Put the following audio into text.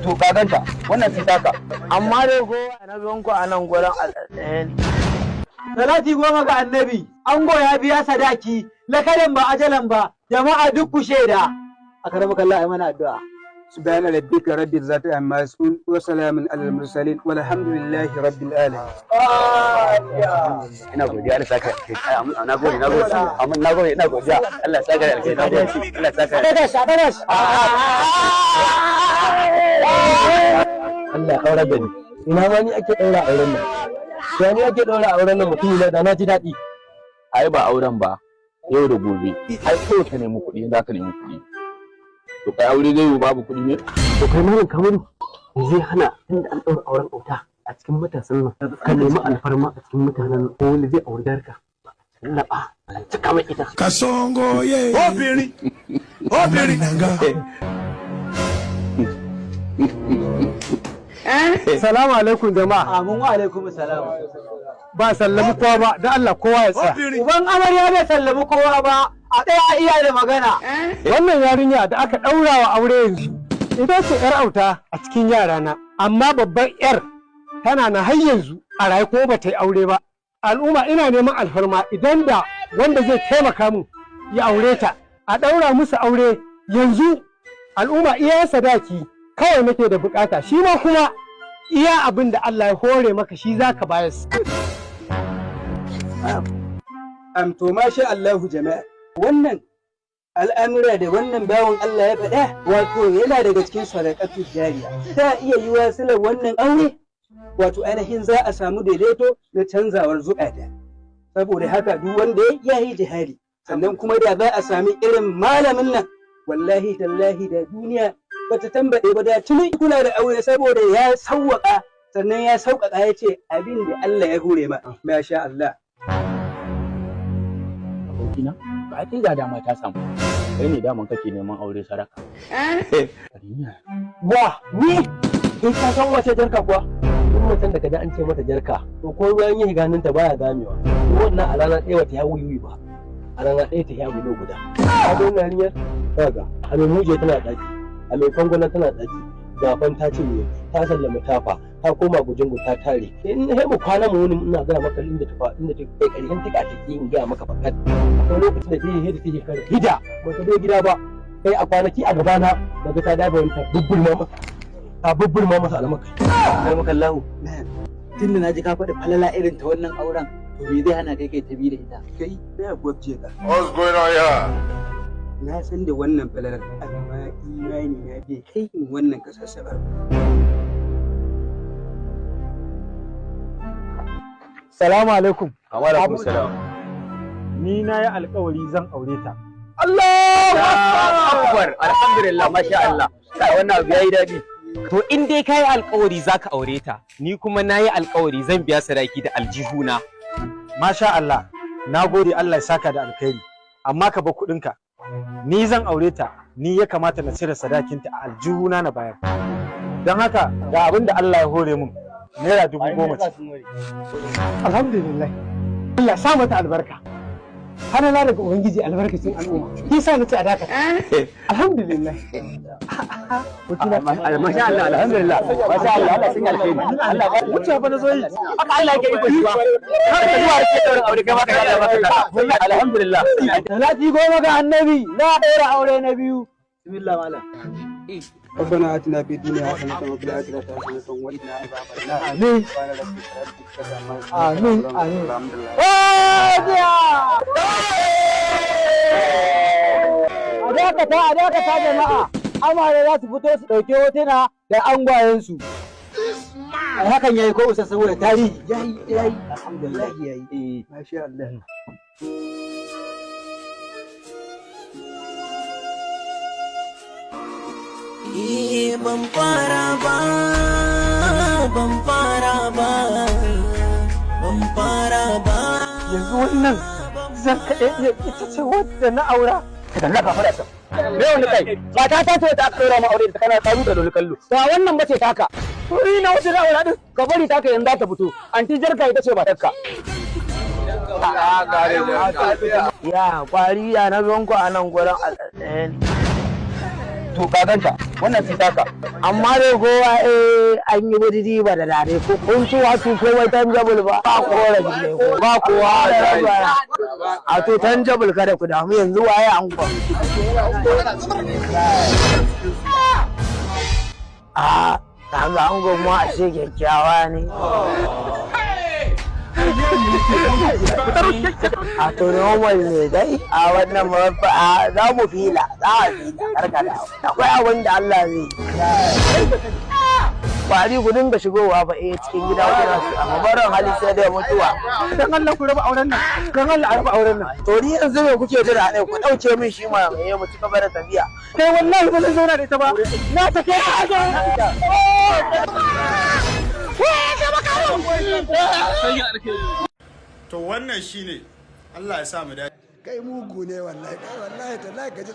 To ka ganta, wannan sai taka. Amma dai kowa na gan ku a nan gurin a tsaye. Salati 10 ga annabi, ango ya biya sadaki, lakadan ba ajalan ba, jama'a duk ku shaida. A karamu kallah ai mana addu'a. سبحان ربك رب العزة عما يصفون وسلام على المرسلين والحمد لله رب العالمين. Ina godiya, Allah saka alkhairi. Na gode, na gode. Amma na gode, ina godiya. Allah saka alkhairi. Na gode. Allah saka alkhairi. Daga shi, daga shi. Allah ya aurar da ni. Ina ma ni ake ɗaura auren nan. Ya ni ake ɗaura auren nan, mutum da na ji daɗi. Ai ba auren ba, yau da gobe ai kawai ka nemi kuɗi, za ka nemi kuɗi. To kai aure zai yi babu kuɗi ne? To kai malam Kamaru, me zai hana tunda an ɗaura auren auta a cikin matasan nan, ka nemi alfarma a cikin mutanen nan, ko wani zai auri yarka, lallaba cika mai ita. Kasongo ye. Obìnrin. Obìnrin. Salamu alaikum jama'a. Amin wa alaikum salam. Ba sallami kowa ba, da Allah kowa ya tsaya. Uban amarya bai sallami kowa ba, a tsaya iya da magana. Wannan yarinya da aka ɗaura wa aure yanzu, ita ce 'yar auta a cikin yarana, amma babban 'yar tana na har yanzu a raye ko ba ta yi aure ba. Al'umma, ina neman alfarma idan da wanda zai taimaka mun ya aure ta, a ɗaura musu aure yanzu. Al'umma, iya sadaki kawai nake da bukata, shi ma kuma iya abin da Allah ya hore maka shi zaka bayar. To masha Allahu jama'a, wannan al'amura da wannan bawan Allah ya faɗa, wato yana daga cikin sadaqatu jariya. Ta iya yiwa silar wannan aure, wato ainihin za a samu daidaito na canzawar zukata. Saboda haka duk wanda ya yi jihadi, sannan kuma da za a sami irin malamin nan, wallahi tallahi da duniya bata tambaye ba, da tuni kuna da aure, saboda ya sawwaka, sannan ya sauƙaƙa, ya ce abin da Allah ya hore ma. Masha Allah. Abokina ba ai ga dama ta samu, kai ne daman kake neman aure saraka. Wa ni? Kai ka san wace jarka kuwa? Duk mutum da kaji an ce mata jarka, to ko ruwan yi ganin ta baya gamewa. To wannan a rana ɗaya wata ya wuyi ba, a rana ɗaya ta ya gudu guda. Ka ga wannan yarinyar, kaga a mai muje tana ɗaki, a mai kwangwala tana ɗaki, gafan ta cinye, ta sallama tafa, ta koma gujingu ta tare. In he mu kwana mu wuni ina gaya maka inda ta fa, inda ta kai ƙarshen tika take, in gaya maka fakat. Akwai lokacin da ta yi da take kare hida ba ta zo gida ba. Kai a kwanaki a gabana daga ta dafa wani, ta bubburma masa, ta bubburma masa almaka. Karmakallahu. Tunda na ji ka faɗi falala irin ta wannan auren, to me zai hana kai kai ta bi da ita? Kai na gwabje ka. What's going on here? Na san da wannan falalar, amma imani na bai kai in wannan kasassabar ba. Salamu alaikum. Wa alaikum salam. Ni na yi alkawari zan aure ta. Allahu akbar, alhamdulillah, masha Allah. Kai, wannan abu yayi dadi. To in dai kayi alkawari zaka aure ta, ni kuma nayi alkawari zan biya sadaki da aljihuna. Masha Allah, na gode, Allah ya saka da alkhairi. Amma ka bar kuɗinka. Ni zan aure ta, ni ya kamata na cire sadakinta a aljihuna na bayar. Don haka ga abin da Allah ya hore mun, ₦10,000 ce. Alhamdulillah. Allah sa mata albarka. Hana daga Ubangiji albarkacin al'umma. Shi sa nace a dakata. Alhamdulillah. Masha Allah, alhamdulillah. Masha Allah, Allah sun alkhairi. Allah ba Wuce fa na zo yi. Haka Allah yake iko shi ba. Kar ka zuwa rike daurin aure kai ma ka Allah baka. Alhamdulillah. Salati 10 ga annabi, za a ɗaura aure na biyu. Bismillah malam. ربنا آتنا في الدنيا حسنة وفي الآخرة حسنة وقنا عذاب النار. Amin. سبحان ربك رب العزة عما يصفون. Amin, amin. الحمد لله. A dakata, a dakata jama'a. Amare za su fito su ɗauki hotuna da angwayensu. Ai hakan yayi ko usa saboda tarihi. Yayi yayi, alhamdulillah yayi. Masha Allah. Ban fara ba, ban fara ba, ban fara ba. Yanzu wannan zan kaɗai iya ita ce wadda na aura. Ka ka fara ta. Me wani kai? Mata ta ce ta aka ɗora ma aure da kana tsaru da lulu kallo. Ba wannan bace taka. To ni na wata na aura din, ka bari taka yanzu za ta fito. Anti jarka ita ce matarka. Ya kwari ya na gan ku a nan gurin a tsaye. To ka ganta, wannan sai taka. Amma dai kowa eh an yi wuri ba da dare ko kun ci wasu komai tangible ba. Ba korafi ne ko ba kowa a to tangible kada ku damu yanzu waye angon. A kaga angon ma ashe kyakkyawa ne. A to normal ne dai a wannan mafa a za mu fila za a fila karkada akwai abin da Allah zai yi. Kwari ku dinga shigowa fa eh cikin gida kuna su amma barin hali sai dai mutuwa. Dan Allah ku raba auren nan. Dan Allah a raba auren nan. To ni yanzu me kuke jira ne ku dauke min shi ma eh mu ci gaba da tafiya. Kai wallahi ba zan zauna da ita ba. Na take ta. To wannan shine Allah ya sa mu dace. Kai mugu ne wallahi, kai wallahi tallahi ka ji.